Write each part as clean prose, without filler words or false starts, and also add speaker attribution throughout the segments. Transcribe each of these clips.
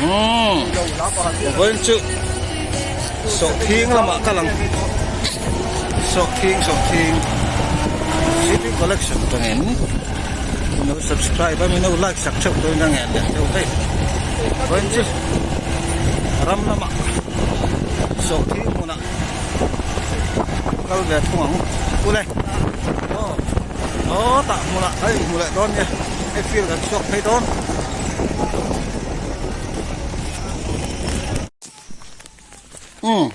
Speaker 1: Umm vawiin chu sawhthing lamah ka lang sawhthing sawhthing city collection ta ngen min lo subscribe a min lo like sak theuh turin ka ngen leh theuh hei vawiin chu ram lamah sawhthing hmunah kal ve thung ang ule aw aw tah hmunah hei hmu leh dawn nia hei field kan chhuak phei dawn. Umm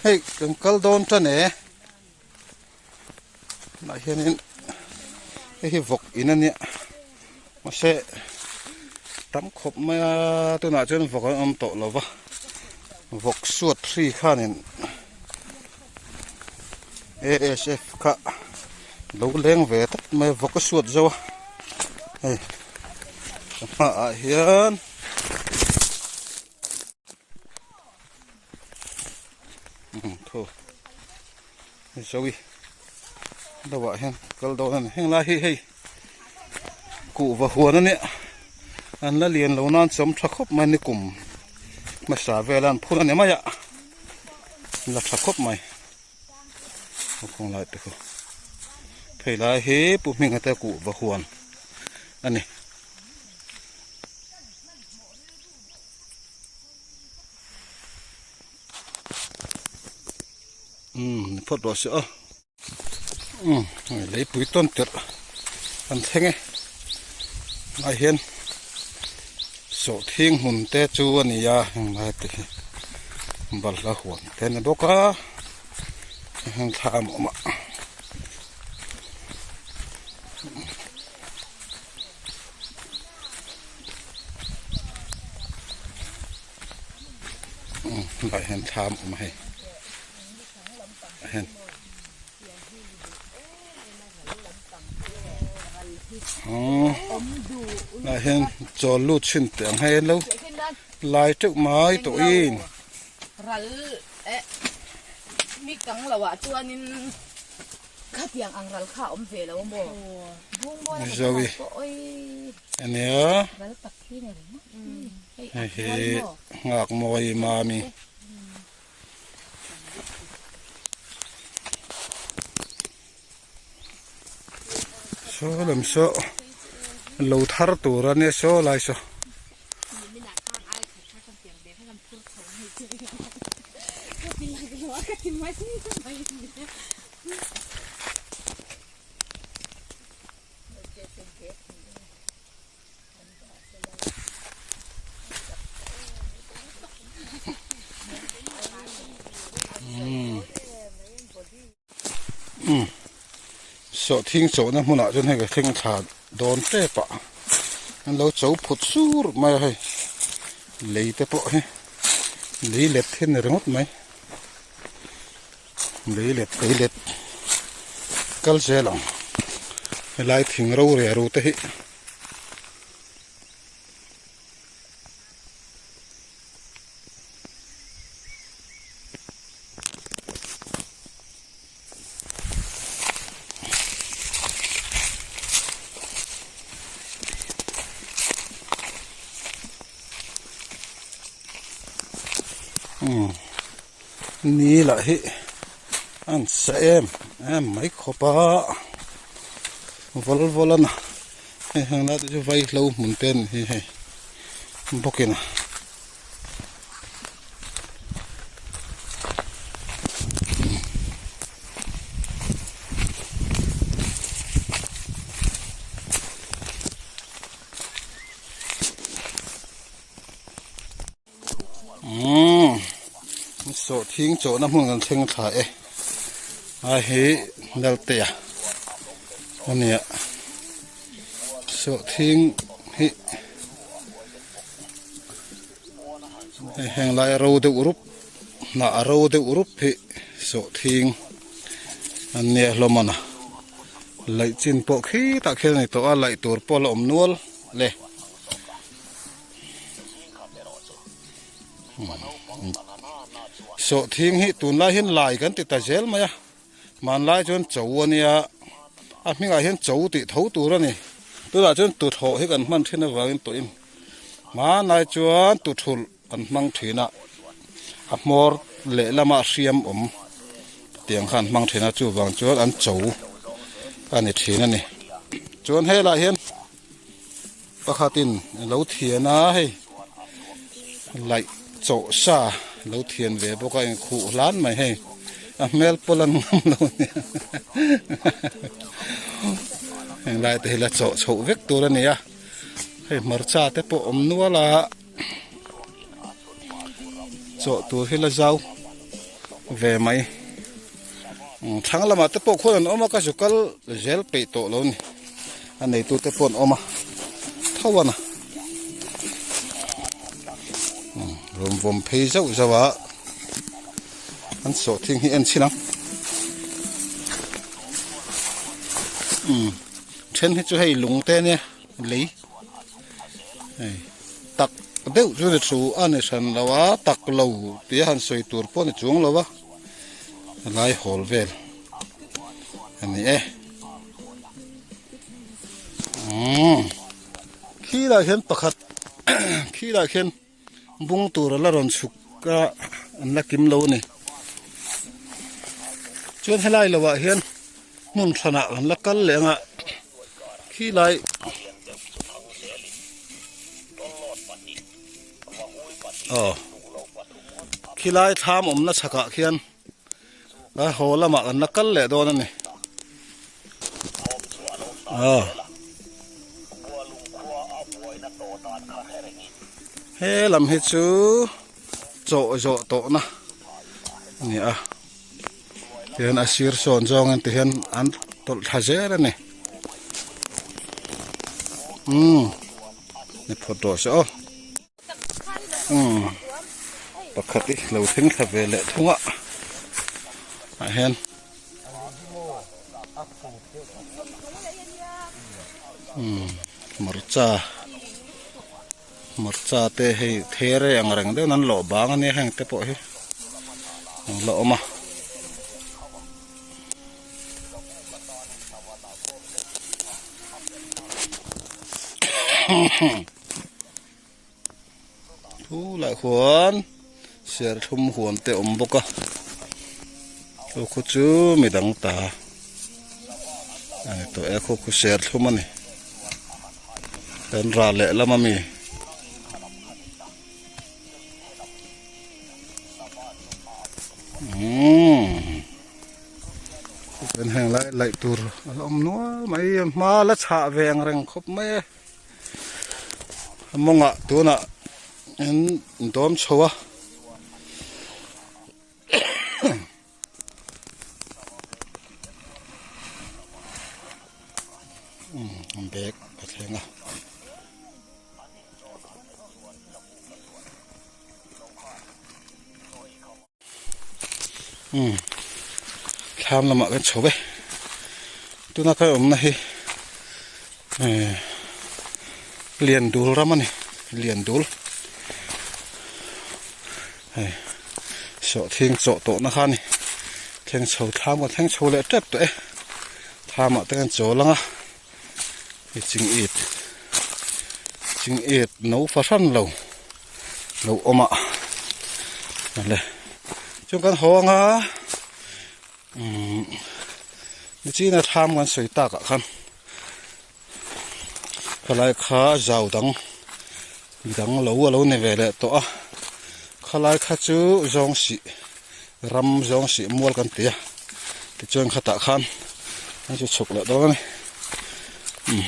Speaker 1: hei kan kal dawn tan e tunah hianin hei hi vawk in a nia mahse tam khawp mai a tunah chuan vawk an awm tawh lo va vawk suat hri khanin A_S_F kha lo leng ve tlat mai a vawk a suat zo a hei a hmaah hian thu zawi deuhah hian kal dawn a ni heng lai hi hei kuhva huan a nia an la lian lo nan chawm tha khawp mai nikum hmasa vela an phun a ni mai a la tha khawp mai khawng lai te khaw phei lai hi pu hminga te kuhva huan a ni. Umm phawt rawh se aw umm leipui tawn tirh an thleng e tunah hian sawhthing hmun te chu a ni a henglai te hi balhla huan te a ni bawk a heng thla a awm a. Lai hian thlam awm a hei hen lai hian chawl lut chhin teh ang hei lo lai teuh mai tawh in
Speaker 2: ral eh mi kang lo ah chuanin Khatiang ang ral kha a awm ve lo a maw? Bungbawl a
Speaker 1: Zoe.
Speaker 2: pawh awii.
Speaker 1: Ania.
Speaker 2: Ral tak hi ni ringawt hi.
Speaker 1: Hei hi nghak mawi mami. Saw lam saw lo thar tur ania saw lai saw. Sawhthing chawhna hmunah chuan hei ka thleng thla dawn tep a an lo cho phut sur mai a hei lei te pawh hi lei let hi a ni ringawt mai. Lei let lei let kal zel ang helai thing ro reh ru te hi umm. Ni lah hi an sa em em mai khawp a vawl vawl a na hei heng lai te chu vaihlo hmun te an ni hi hei bawkin a. Umm sawhthing chawhna hmun kan thleng thla e a hi Laltea a nia sawhthing hi hei heng lai ro deuh rup hnah ro deuh rup hi sawhthing an nia hlawm a na laih chin pawh khitah khian a ni tawh a laih tur pawh a la awm nual le. Sawhthing hi tunlai hian lai kan ti ta zel mai a hmanlai chuan cho a nia a hmingah hian cho tih tho tur a ni tunah chuan tuthlawh hi kan hman thin avangin tawhin Hmanlai chuan tuthulh an hmang thin a, a hmawr lehlamah hriam awm tiang kha an hmang thin a, chuvang chuan an cho a ni thin a ni. Chuan helaiah hian pakhatin a lo thian a hei laih chawh sa lo thian ve bawk a inkhuh hlan mai hei a hmel pawh lan ngam lo a nia heng lai te hi la chawh chhoh vek tur a ni a. Hei hmarcha te pawh awm nual a chawh tur hi la zau ve mai thlang lamah te pawh khuan an awm a ka zu kal zel peih tawh lo ni a neitu te pawh an awm a tho a na rawn vawm phei zauh zauh a an sawhthing hi en chhin ang umm. Then hi chu hei lung te ania lei hei tak deuh chu ni thu a ni hran lo a tak lo tih a han sawi tur pawh a ni chuang lo a helai hawl vel a ni e umm khilaiah hian pakhat khilaiah khian bung tur a la rawn chhuk a an la kim lo a ni chuan helai lo ah hian hmun hranah an la kal leh ang a khilai aw khilai thlam awmna chhakah khian a haw lamah kan la kal leh dawn a ni aw he lam hi chu chawh zawh tawhna a ni a tihian a sir sawn zawngin tihian an tawlh thla zel a ni umm ni phawt rawh se aw. Umm pakhat hi lo thleng thla ve leh thung a ah hian umm hmarcha hmarcha te hei there ang reng deuh in an lawh bang a nia heng te pawh hi an la awm a. Thu lah khuan serthlum huan te awm bawk a chu khu chu midang ta a ni tawh e khu khu serthlum a ni kan ral leh lam ami. Umm chuan heng lai laih tur a la awm nual mai a hma la chhah ve ang reng khawp mai e. A mawngah tunah in dawm chho a umm bag a thleng a. Umm thlam lamah kan chho ve tuna ka awmna hi eh Liandul ram a ni Liandul hei sawhthing chawh tawhna kha a ni thleng chho thlam kan thleng chho leh tep tawh e thlamah te kan chawl ang a hei ching it ching it no fahran lo. lo awm a awle chuan kan haw anga umm nichina thlam kan sawi tak ah khan khalai kha zau dang midang lo alo ni ve leh tawh a khalai kha chu zawng sih ram zawng sih mual kan ti a tichuan khatah khan an chu chhuk leh dawn a ni umm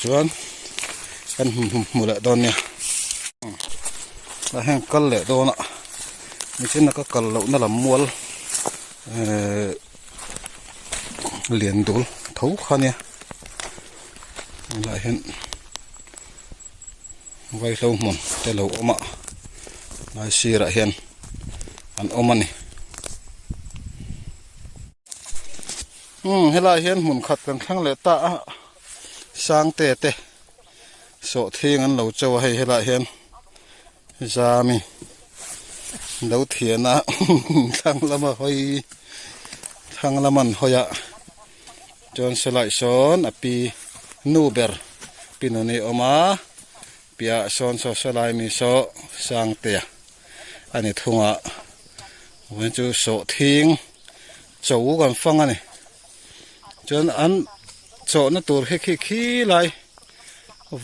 Speaker 1: chuan kan hmu leh dawn nia tah hian kal leh dawn a nichina ka kal lohna lam mual ehh lian dul tho kha nia helaiah hian. Vaihlo hmun te lo awm a lai sirah hian an awm a ni umm helaiah hian hmun khat kan thleng leh ta a sangte te sawhthing an lo cho a hei helaiah hian zami lo thian a thlang lama hawi thlang lama an hawi a. Chuan silai sawn a pi nu ber pi nuni a awm a, Piahah sawn saw saw lai mi saw Sangtea a ni thung a, vawiin chu sawhthing cho kan fang a ni. Chuan an chawhna tur hi khi khi lai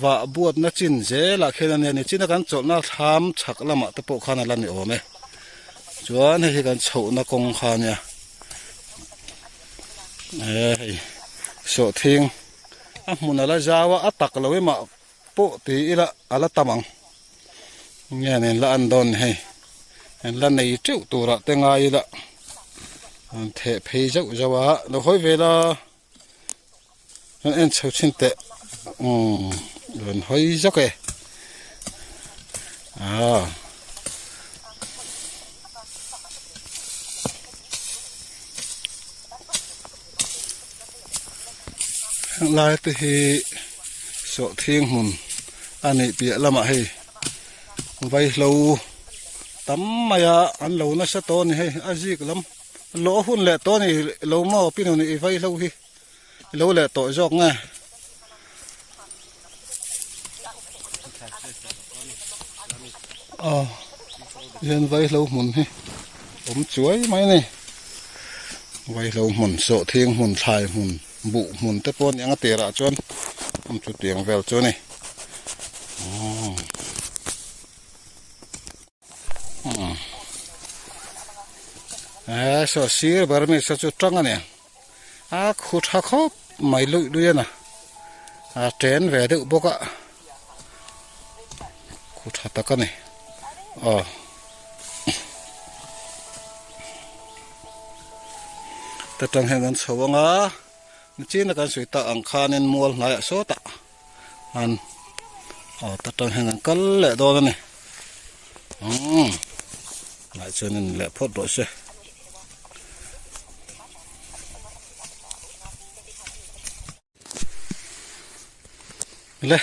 Speaker 1: vah buatna chin zelah khian a nia ni china kan chawlhna thlam chhak lamah te pawh khan a la ni awm e. Chuan hei hi kan chhohna kawng kha a nia e hei sawhthing a hmun a la zau a a tak lo emaw pawh ti ila a la tam ang nge nen la an dawn ni hei an la nei teuh turah te ngai ila an theh phei zauh zauh a lo hawi vel a an en chho chhin teh umm rawn hawi zawk e ah. Heng lai te hi sawhthing hmun a nih piah lamah hei vaihlo tam mai a an lo nasa tawh a ni hei a zik lam lawh hun leh tawh a ni lo maw pi nu nih vaihlo hi lo leh tawh zawk nge. Aw hian vaihlo hmun hi awm chuai mai a ni vaihlo hmun sawhthing hmun thlai hmun buh hmun te pawh a ni ang a tirah chuan hmun chu tiang vel chu a ni e saw sir ber mi saw chu tang a ni ang a khu tha khawp mai luih luih a na a chen ve deuh bawk a khu tha tak a ni aw ta tang hian kan chho ang a nichin a kan sawi tak ang khanin mual hnaiah sawtah an aw ta tang hian kan kal leh dawn a ni umm lai chuan in leh phawt rawh se. Le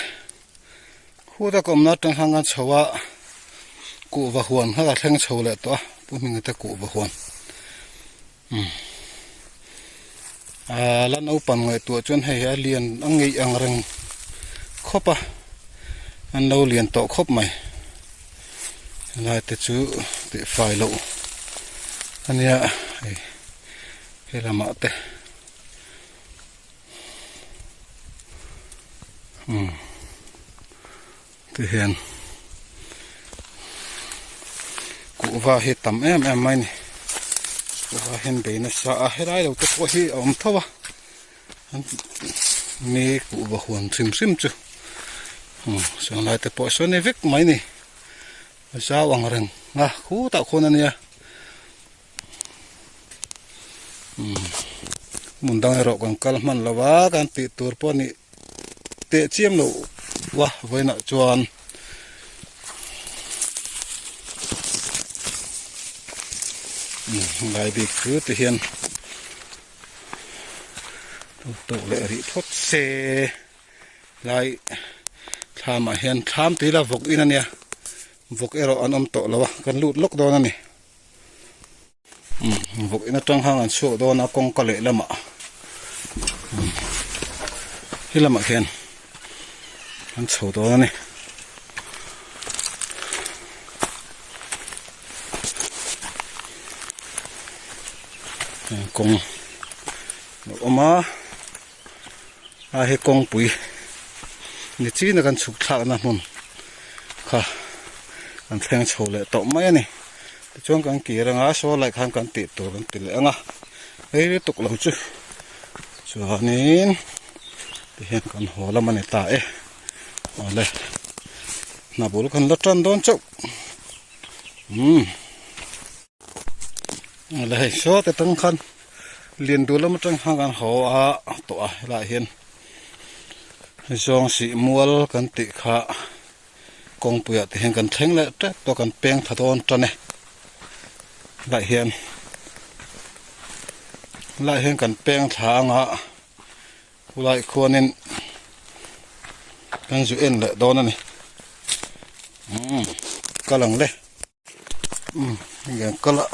Speaker 1: khuta ka awmna atang khan kan chho a kuhva huan kha ka thleng chho leh tawh a pu hminga te kuhva huan umm ah la naupang ngaihtuah chuan hei a lian a ngeih ang reng khawp a an lo lian tawh khawp mai helai te chu tih fai loh ania hei he lamah te. Umm ti hian kuhva hi tam em em mai a ni kuhva hian bei nasa a helai lo te pawh hi a awm tho a mi kuhva huan hrim hrim chu umm sawn lai te pawh sawn ni vek mai a ni a zau ang reng a khutah khuan a nia. Hmun dang erawh kan kal hman lo a kan tih tur pawh nih teh chiam loh a vawiinah chuan lai bik chu ti hian tawh leh rih phawt se lai thlamah hian thlam tui la vawk in a nia vawk erawh an awm tawh lo a kan lut lawk dawn a ni. Vawk in atang khan an chhuak dawn a kawngka leh lamah he lamah khian an chho dawn a ni. Kawng a awm a a he kawngpui ni chin a kan chhuk thlakna hmun kha an thleng chho leh tawh mai a ni. Tichuan kan kir anga saw lai khan kan tih tur kan ti leh anga rei lutuk lo chu chuanin tihian kan haw lam a ni ta e awle hna bul kan la tan dawn chauh umm awle hei saw te tang khan lian duh lam atang khan kan haw a tawh a helaiah hian zawng sih mual kan tih kha. Kawngpuiah te hian kan thleng leh tep tawh kan peng tha dawn tan e helaiah hian helaiah hian kan peng thla anga khulaiah khuanin kan zu en leh dawn a ni umm kal ang le umm heng ang kal a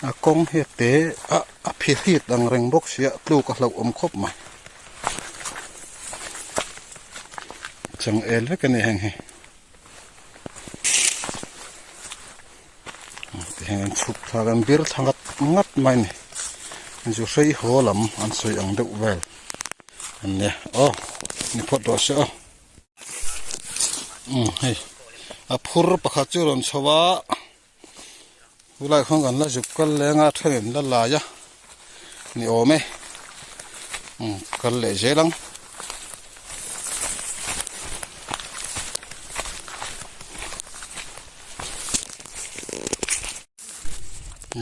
Speaker 1: a kawng hi a te a a phihrit ang reng bawk sia tluk a hlauhawm khawp mai. Changel vek a ni heng hi. Tihian an chhuk thla an bir thla ngat ngat mai a ni. Zu hrei haw lam an sawi ang deuh vel an nia aw ni phawt rawh se aw. Umm hei a phur pakhat chu rawn chho a chulai khawn kan la zuk kal leng a thenin la lai a ni awm e umm kal leh zel ang.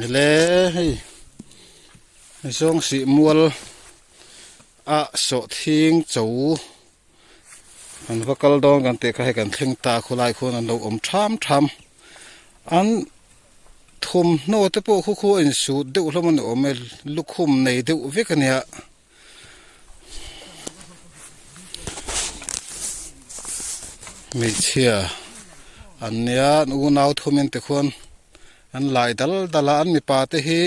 Speaker 1: Ele hei zawng sih mual a sawhthing cho. Kan va kal dawn kan tih kha hei kan thleng ta khawlai khuan an lo awm tham tham. An thawmhnaw te pawh khu khu a insut deuh hlawm a ni awm e, lukhum nei deuh vek a nia. Hmeichhia an nia an unau thumin tikhuan an lai dal dal a, an mipa te hi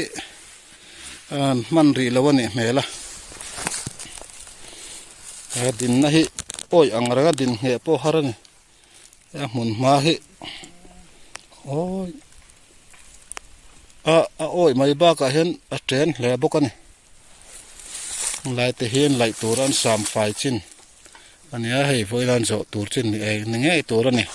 Speaker 1: an hman rih lo a nih hmel a he dinna hi awih ang reng a din ngheh pawh har a ni a hmun hma hi awi a a awih mai bakah hian a chen hle bawk a ni lai te hian laih tur an sam fai chin a ni a hei vawiin an zawh tur chin ni ngei tur a ni.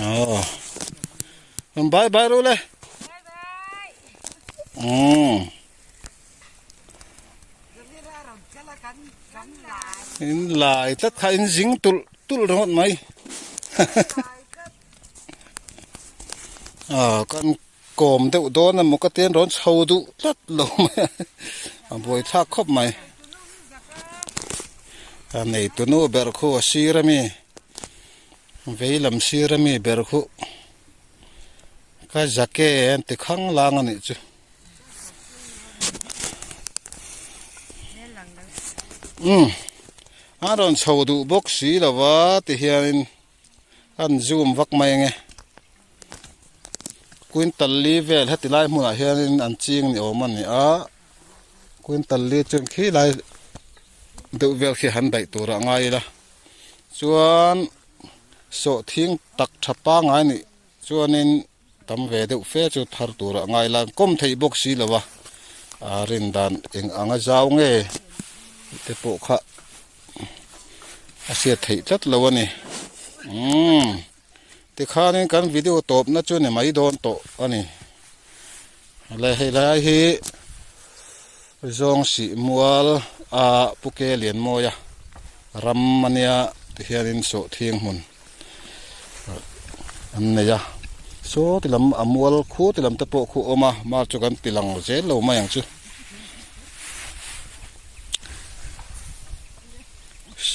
Speaker 1: Aw bye bye ru le umm in lai tlat kha in zing tulh tulh ringawt mai ah kan Kawm deuh dawn emaw ka tian rawn chho duh tlat lo mai a, a buaithlak khawp mai. A neitu nu ber khu a sir ami, vei lam sir ami ber khu ka zake an ti khang lang a nih chu. Umm a rawn chho duh bawk si lo va ti hianin an zoom vak mai ange. Quintal li vel heti lai hmunah hianin an ching ni awm a ni a quintal li chuan khi lai deuh vel khi han daih tur a ngai ila chuan sawhthing tak tha pangai nih chuanin tam ve deuh fe chu thar tur a ngai ila kawm theih bawk si lo a a rin dan eng anga zau nge tih te pawh kha a hriat theih tlat lo a ni umm. Tikhanin kan video tawpna chu ni mai dawn tawh a ni. Le hei lai hi Zawng sih mual a Pu Ke Lianmawia ram a nia tihianin sawhthing hmun an nei a. Saw ti lam a mual khu ti lam te pawh khu awm a, mar chu kan ti lang zel lo mai ang chu.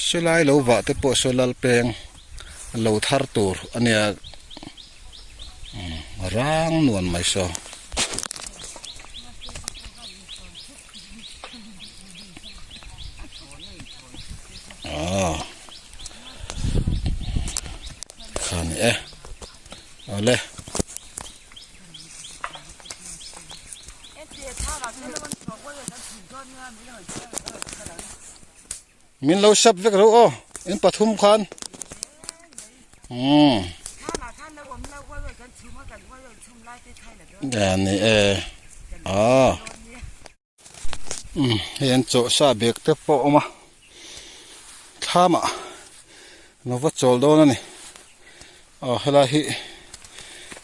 Speaker 1: Sawlai lo vah te pawh saw Lalpeng. Lo thar tur a nia rang nuan mai saw. Aw kha ni e awle. Min lo sap vek ro aw in pathum khan umm ni e aw umm hei an chawh sa bag te pawh a awm a thlam ah lo va chawl dawn a ni aw helai hi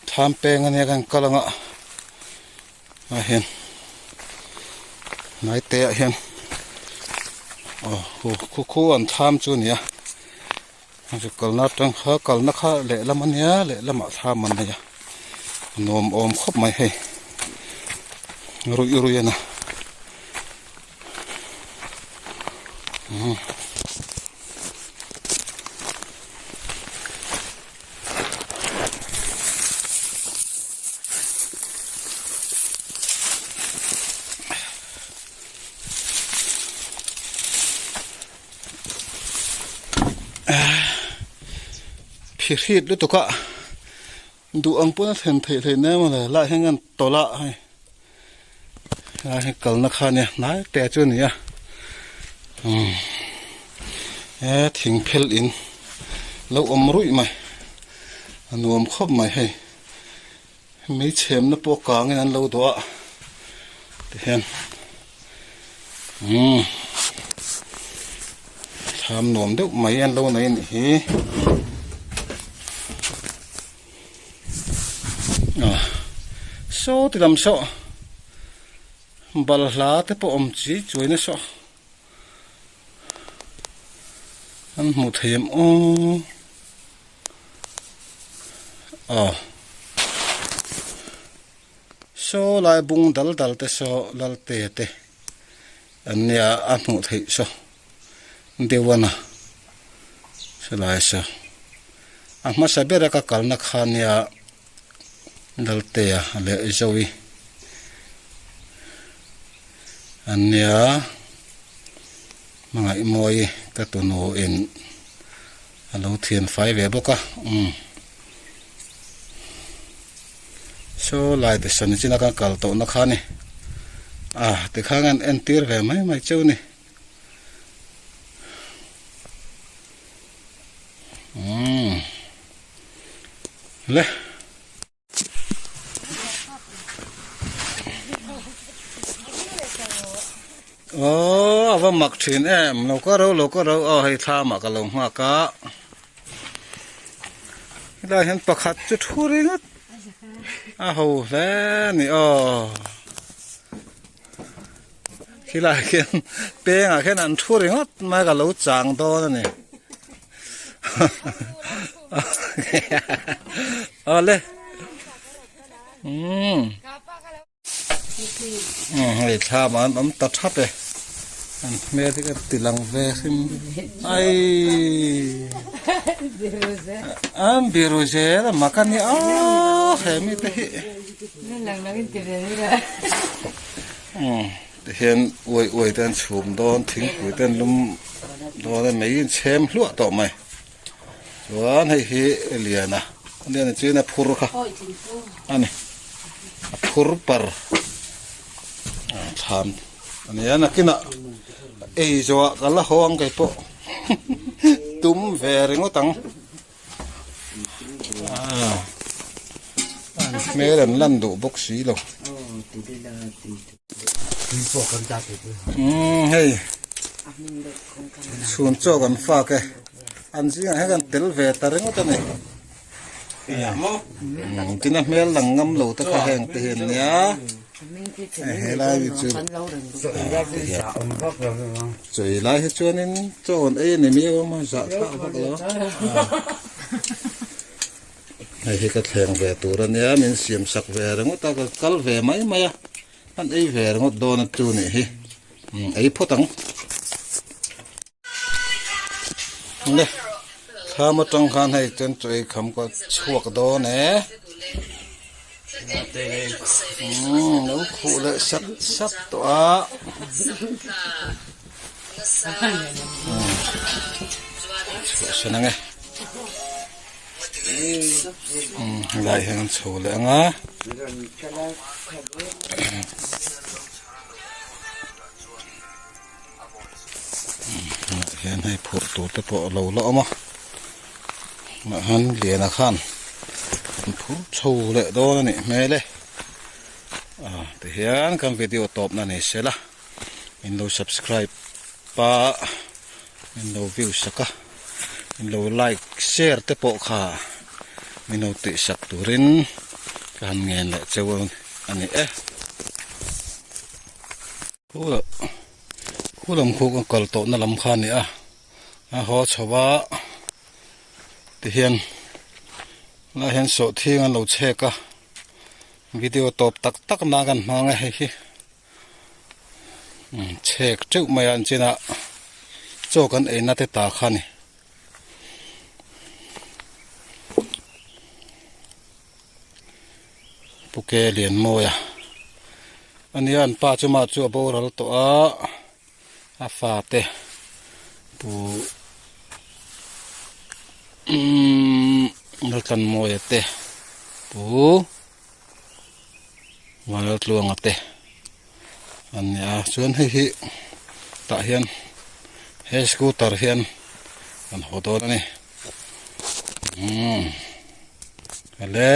Speaker 1: thlam peng ania kan kal anga ah hian hnai te ah hian aw khu khu khu an thlam chu a ni a chu kalna atang kha kalna kha lehlam a nia lehlamah thlam an nei a nuam awm khawp mai hei ruih ruih a na. Phihrit lutuk a. Duh ang pawn a thlen theih hleih nen emaw le lai hian an tawlh a hei helai hi kalna kha ania hnai te chu a ni a umm he thing phel in lo awm ruih mai a nuam khawp mai hei mei chhemna pawh kangin an lo dawh a tihian umm thlam nuam deuh mai an lo nei a nih hi ah saw ti lam saw balhla te pawh awm chi chuai na saw an hmuh thei em aw. Aw saw lai bung dal dal te saw lal te te an nia a hmuh theih saw deuh a na helai saw a hmasa bera ka kalna kha nia Laltea leh Zoe an nia hmangaihmawi ka tunu in. A lo thian fai ve bawk a umm saw lai te sawn chin a kan kal tawh na kha a ni a tikhan an entir ve mai mai cheu a ni umm le. Aww a va mak thin em lo ka ro lo ka ro aw hei thlam ah ka lo nghak a helai hian pakhat chu thu ringawt a ho hle a ni aw khilai khian peng ah khian an thu ringawt mai ka lo chang dawn a ni. Awle umm hei thlam ah an awm ta thap e an hmel hi ka ti lang ve hrim ai an biru zel a mak a nia aw he mi te hi umm Tihian uai uai te an chhum dawn thingpui te an lum dawn a mei in chhem hluah tawh mai chuan hei hi liana liana chuan a phur kha a ni a phur par thlam a nia nakinah ei zawhah ka la haw ang kei pawh tum ve ringawt ang. An hmel an lan duh bawk si lo. Umm hei chhun chaw kan fak e an zingah hian kan tel ve ta ringawt a ni. Umm tin a hmel lang ngam lo te kha heng te hi an nia. Helai hi chu chawi lai hi chuanin chaw an ei a ni miau a zah thlak vak lo hei hi ka thleng ve tur a nia min siam sak ve ringawt a ka kal ve mai mai a an ei ve ringawt dawn a chu nih hi ei phawt ang. Le thlam atang khan hei chuan chaw ei kham ka chhuak dawn e umm lo khuh leh sat sat tawh a chhuah san ang e umm helai hian an chho leh ang a. Hian hei phurh tur te pawh a lo la awm a mah hian liana khan an phur chho leh dawn a nih hmel e ah tihian kan video tawpna ni se la min lo subscribe a min lo view sak a min lo like share te pawh kha min lo tih sak turin ka han ngen leh cheu a ni e. Khu lam khu kan kal tawh na lam kha a ni a a haw chho a tihian lai hian sawhthing an lo chhek a video tawp tak tak na kan hmang a hei hi chhek teuh mai a an chin a chaw kan ei na te ta kha a ni. Pu Ke Lianmawia a nia an pa chu mah chu a boral tawh a a fate pu umm Laltlanmawia te pu. Pu Vanlaltluanga te an ni a chuan hei hi tah hian he scooter hian an haw dawn a ni umm ale.